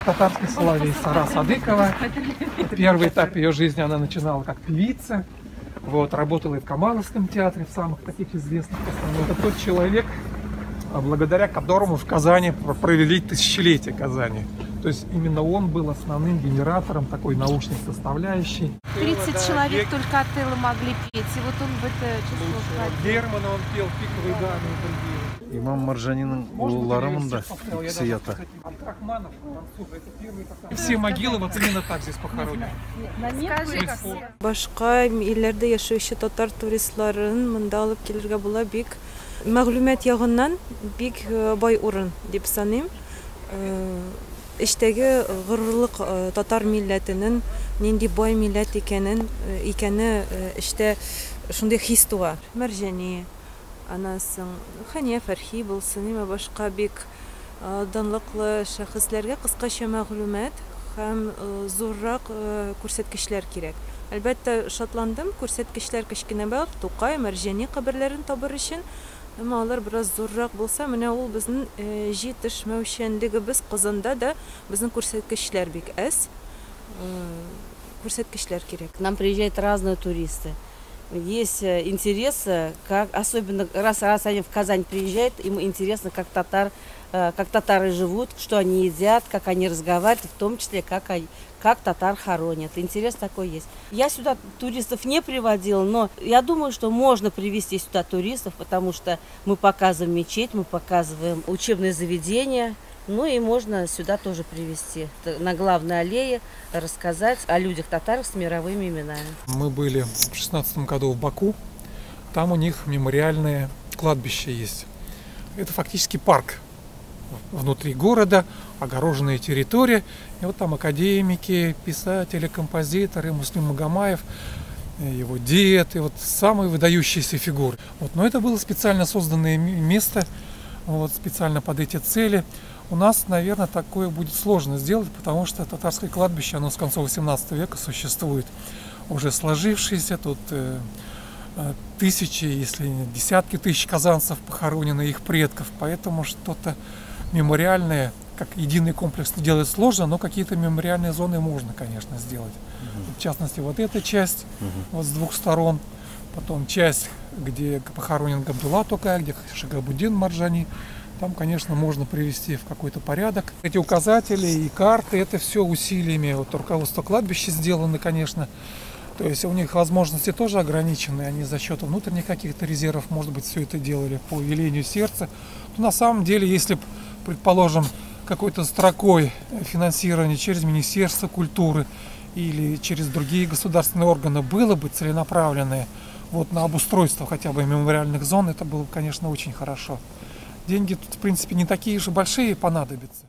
Татарский соловей Сара Садыкова. Первый этап ее жизни она начинала как певица. Вот, работала и в Камаловском театре, в самых таких известных постановках. Это тот человек, благодаря которому в Казани провели тысячелетие Казани. То есть именно он был основным генератором такой научной составляющей. 30 человек только Отелло могли петь, и вот он в это число входил. Германа он пел, «Пиковые дамы» и другие. Имам Марджаниның уллары монда икесе ята. Все могилы вот именно так здесь похоронены. Скажи, Башка илләрдә яшәүче татар туристларын монда алып килергә була, бик мәгълүмат ягыннан бик бай урын дип саныйм. Эчтәге горурлык, татар милләтенең нинди бай милләт икәнен икәне эчтә шундый хис туа. Мәрҗани, аннан соң Хәния Фәрхи булсын, нимә башка бик данлыклы шәхесләргә кыскача мәгълүмат һәм зуррак күрсәткечләр кирәк. Әлбәттә, шатландым, күрсәткечләр кечкенә булып, Тукай, Мәрҗани каберләрен табыр өчен, әмма алар бераз зуррак булса, менә ул безнең җитешмәүчәнлегебез. Казанда да безнең күрсәткечләр бик әз. Күрсәткечләр кирәк. К нам приезжают разные туристы. Есть интерес, как, особенно раз они в Казань приезжают, им интересно, как татары живут, что они едят, как они разговаривают, в том числе, как татар хоронят. Интерес такой есть. Я сюда туристов не приводила, но я думаю, что можно привести сюда туристов, потому что мы показываем мечеть, мы показываем учебные заведения. Ну и можно сюда тоже привести, на главной аллее рассказать о людях татарах с мировыми именами. Мы были в 16 году в Баку, там у них мемориальное кладбище есть. Это фактически парк внутри города, огороженная территория. И вот там академики, писатели, композиторы, Муслим Магомаев, его дед, и вот самые выдающиеся фигуры. Вот, но это было специально созданное место, вот, специально под эти цели. У нас, наверное, такое будет сложно сделать, потому что татарское кладбище, оно с конца 18 века существует, уже сложившееся, тут тысячи, если не десятки тысяч казанцев похоронены, их предков, поэтому что-то мемориальное, как единый комплекс делать сложно, но какие-то мемориальные зоны можно, конечно, сделать. В частности, вот эта часть, вот с двух сторон, потом часть, где похоронен Габдулла Тукай, где Шигабуддин Марджани. Там, конечно, можно привести в какой-то порядок. Эти указатели и карты, это все усилиями вот руководства кладбища сделаны, конечно. То есть у них возможности тоже ограничены, они за счет внутренних каких-то резервов, может быть, все это делали по велению сердца. Но на самом деле, если, предположим, какой-то строкой финансирование через Министерство культуры или через другие государственные органы было бы целенаправленное вот на обустройство хотя бы мемориальных зон, это было бы, конечно, очень хорошо. Деньги тут, в принципе, не такие же большие понадобятся.